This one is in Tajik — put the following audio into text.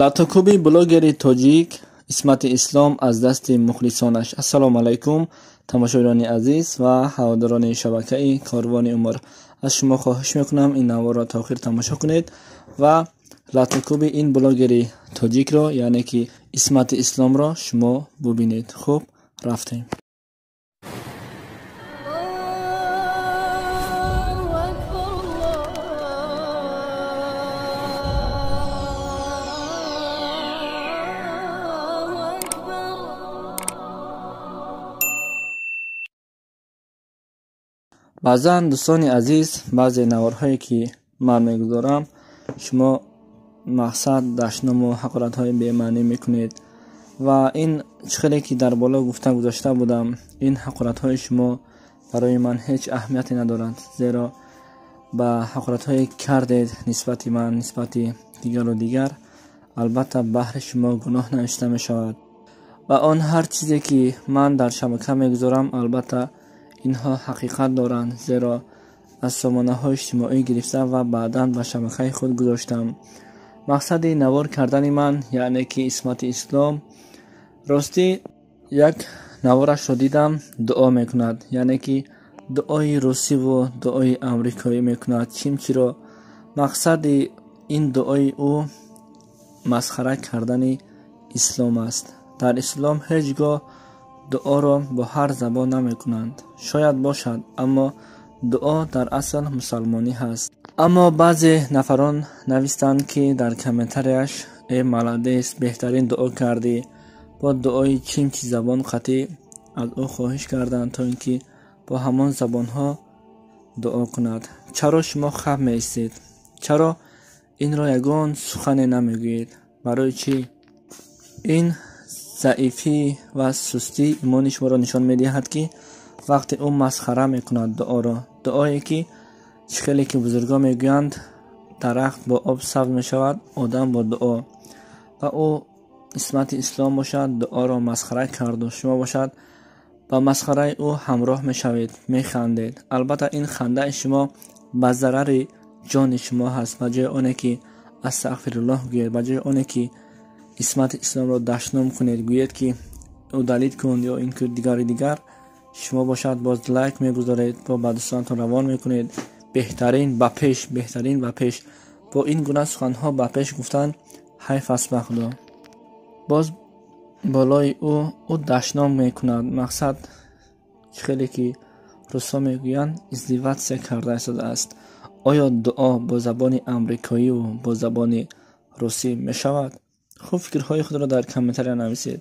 Латукӯби блогери тоҷик Исмати Ислом аз дасти мухлисонаш. Ассалому алайкум, тамошобинони азиз ва ҳаводорони шабакаи Корвони Умр. Аз шумо хоҳиш мекунам, ин наворро то охир тамошо кунед ва латукӯби ин блогери тоҷикро, яъне ки Исмати Исломро шумо бубинед. Хуб, рафтем. Баъзан, дӯстони азиз, баъзе наворҳое ки ман мегузорам, шумо мақсад дашному ҳақоратҳои бемаънӣ мекунед ва ин чӣ хеле ки дар боло гуфта гузашта будам, ин ҳақоратҳои шумо барои ман ҳеҷ аҳамияте надоранд, зеро ба ҳақоратҳое кардед нисбати ман, нисбати дигару дигар, албатта баҳри шумо гуноҳ навишта мешавад ва он ҳар чизе ки ман дар шабака мегузорам, албатта инҳо ҳақиқат доранд, зеро аз сомонаҳои иҷтимоӣ гирифта ва баъдан ба шабакаи худ гузоштам. Мақсади навор кардани ман, яъне ки Исмати Ислом, ростӣ як наворашро дидам, дуо мекунад, яъне ки дуои русиву дуои амрикоӣ мекунад. Чимчиро мақсади ин дуои ӯ масхара кардани ислом аст. Дар ислом ҳеҷ гоҳ дуоро бо ҳар забон намекунанд. Шояд бошад, аммо дуо дар асл мусалмонӣ ҳаст. Аммо баъзе нафарон навистанд, ки дар комментарияш: «Э, молодец, беҳтарин дуо кардӣ», бо дуои чимчи забон қатъӣ аз ӯ хоҳиш карданд, то ин ки бо ҳамон забонҳо дуо кунад. Чаро шумо хаб меистед? Чаро инро ягон сухане намегӯед? Барои чӣ? Ин заифӣ ва сустии имони шуморо нишон медиҳад, ки вақте ӯ масхара мекунад дуоро, дуое ки чӣ хеле ки бузургон мегӯянд, дарахт бо об сабз мешавад, одам бо дуо. Ва ӯ Исмати Ислом бошад, дуоро масхара карду шумо бошад ба масхараи ӯ ҳамроҳ мешавед, механдед. Албатта ин хандаи шумо ба зарари ҷони шумо ҳаст. Ба ҷои оне ки астағфируллоҳ гӯед, ба ҷои оне ки Исмати Исломро дашном кунед, гӯед ки удалить кун ё ин ки дигари дигар, шумо бошад боз лайк мегузоред, бо ба дӯстонатон равон мекунед. Беҳтарин, ба пеш, беҳтарин, ба пеш. Бо ин гуна суханҳо ба пеш гуфтан ҳайф аст ба Худо. Боз болои ӯ дашном мекунад. Мақсад чӣ хеле ки русҳо мегӯянд, издеваться карда истодааст. Оё дуо бо забони амрикоиву бо забони русӣ мешавад? Хуб, фикрҳои худро дар комментария нависед.